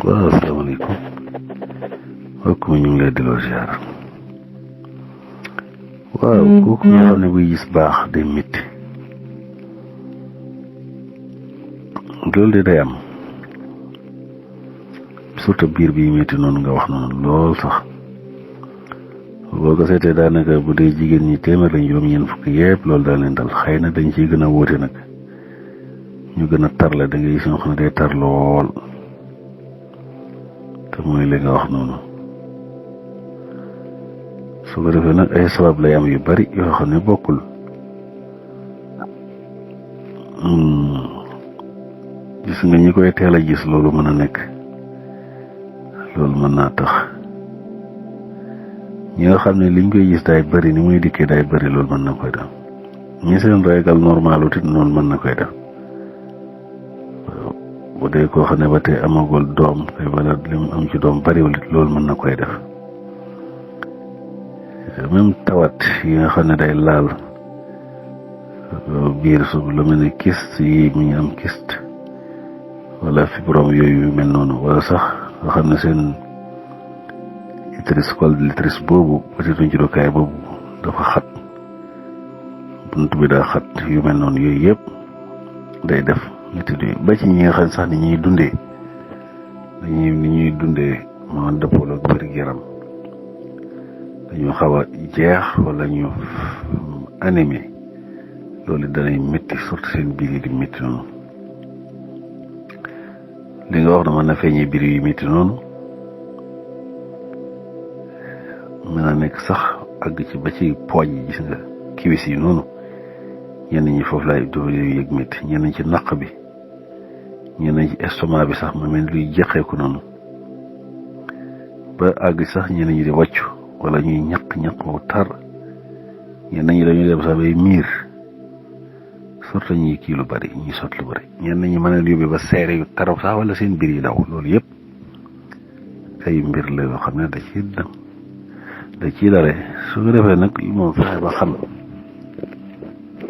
waaw asalaamaaleykum mbokk mi ñu ngi lay delloo ziar. waaw kooku nga xam ne buy gis baax day métti loolu de day am surtout biir bi métti noonu nga wax noonu lool sax boo ko seetee daanaka bu dee jigéen ñi téeméer lañ juróom-ñeent fukk yëpp loolu daa leen dal xëy na dañ ciy gën a wóote nag ñu gën a tar la da ngay gis ñoo xam ne day tar lool te mooy li nga wax noonu su ko defee nag ay sabab lay am yu bari yoo xam ne bokkul gis nga ñi koy teel a gis loolu mën a nekk loolu mën naa tax ñi nga xam ne liñ koy gis daay bari ni muy dikkee daay bari loolu mën na koy def ñi seen régal normal utit noonu mën na koy def bu dee koo xam ne ba tey amagul doom te wala li mu am ci doom bariwul it loolu mën na koy def même tawat yi nga xam ne day laal biir su lu mel ne kyste yi mi ngi am kyste wala fibrome yooyu yu mel noonu wala sax nga xam ne seen utérus col de l'utérus boobu peut-être njurukaay boobu dafa xat bunt bi daa xat yu mel noonu yooyu yëpp day def métit yi ba ci ñi nga xam sax ni ñuy dundee moo dëppoo ak wér-gu-yaram dañu xaw a jeex wala ñu anémie loolu danay métti surtout seen biir yi di métti noonu li nga wax na mën na feeñee biir yu métti noonu mën na nekk sax àgg ci ba ci pooj yi gis nga kiwis yi noonu ñenn ñi foofu laay do yëg métti ñenn ci naq bi ñenn ci estomac bi sax ma mel luy jeqeeku noonu ba àgg sax ñenn ñi di wàccu wala ñuy ñaq wu tar ñenn ñi dañuy dem sax bay miir surtout ñuy kii lu bari ñuy sot lu bari ñenn ñi mën a yóbbee ba seere yu taraw sax wala seen biir yi daw loolu yëpp ay mbir la yoo xam ne da ciy dale su ko defee nag moom fexe ba xam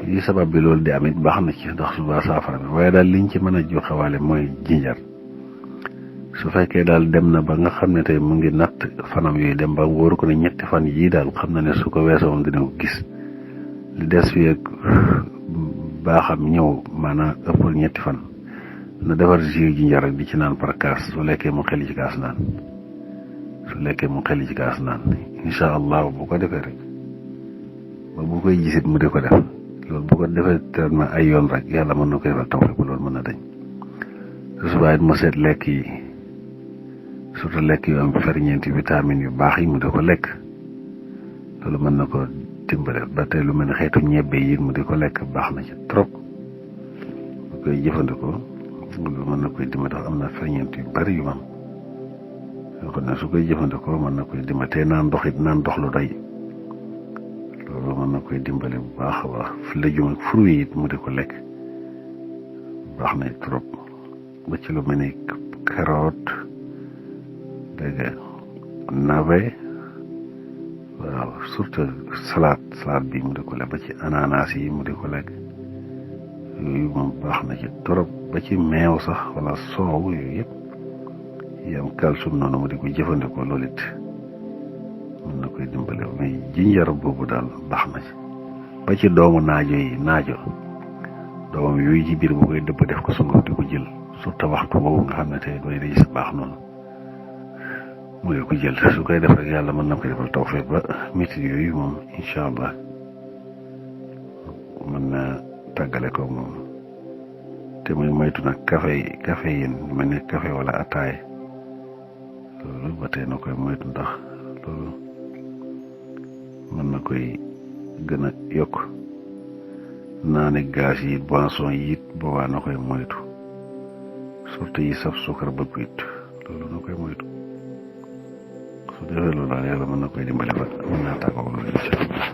li sabab bi loolu di am it baax na ci ndax suba saafara bi waaye daal liñ ci mën a joxewaale mooy jinjar su fekkee daal dem na ba nga xam ne tey mu ngi natt fanam yooyu dem ba wóor ko ne ñetti fan yii daal xam na ne su ko weesoo moom dina ko gis li des fi ak baaxam ñëw maanaam ëppal ñetti fan na defar jus jinjar rek di ci naan par kaas su lekkee mu xeli ci kaas naan incha allah bu ko defee rek ba bu koy gisit mu di ko def loolu bu ko defee traitement ay yoon rek yàlla mën na ko defal taw ba loolu mën na dañ su subaa it mu seet lekk yi surtout lekk yu am ferñeenti vitamine yu baax yi mu di ko lekk loolu mën na ko dimbale ba tey lu mel ne xeetu ñebbe yi mu di ko lekk baax na ci trop bu koy jëfandikoo loolu mën na koy dimbale ndax am na ferñeent yu bari yu am yoo xam ne su koy jëfandikoo mën na koy dimbale tey naan ndox lu doy loolu mën na koy dimbale bu baax a baax légume ak fruit it mu di ko lekk baax na trop ba ci lu mel ni carotte dégg nga navet waaw surtout salade bi mu di ko lekk ba ci ananas yi mu di ko lekk yooyu moom baax na ci trop ba ci meew sax wala soow yooyu yëpp yi am calcium noonu mu di ko jëfandikoo loolu it mën na koy dimbale mais jinjar boobu daal baax na ci ba ci doomu naajo doomam yooyu ci biir bu koy dëpp def ko sunguf di ko jël surtout waxtu boobu nga xam ne tey dooy day gis baax noonu mu di ko jël su koy def rek yàlla mën na koy defal tawfeex ba métit yooyu moom incha allah mën na tàggale ko moom te muy moytu nag café yéen mel ne café wala ataay loolu ba tey na koy moytu ndax loolu mën na koy gën a yokk naane gaz yi boisson yi it boobaa na koy moytu surtout yi saf suukar bëgg it loolu na koy moytu su defee loolu daal yàlla mën na koy dimbale ba mën naa tàggoog loolu incha allah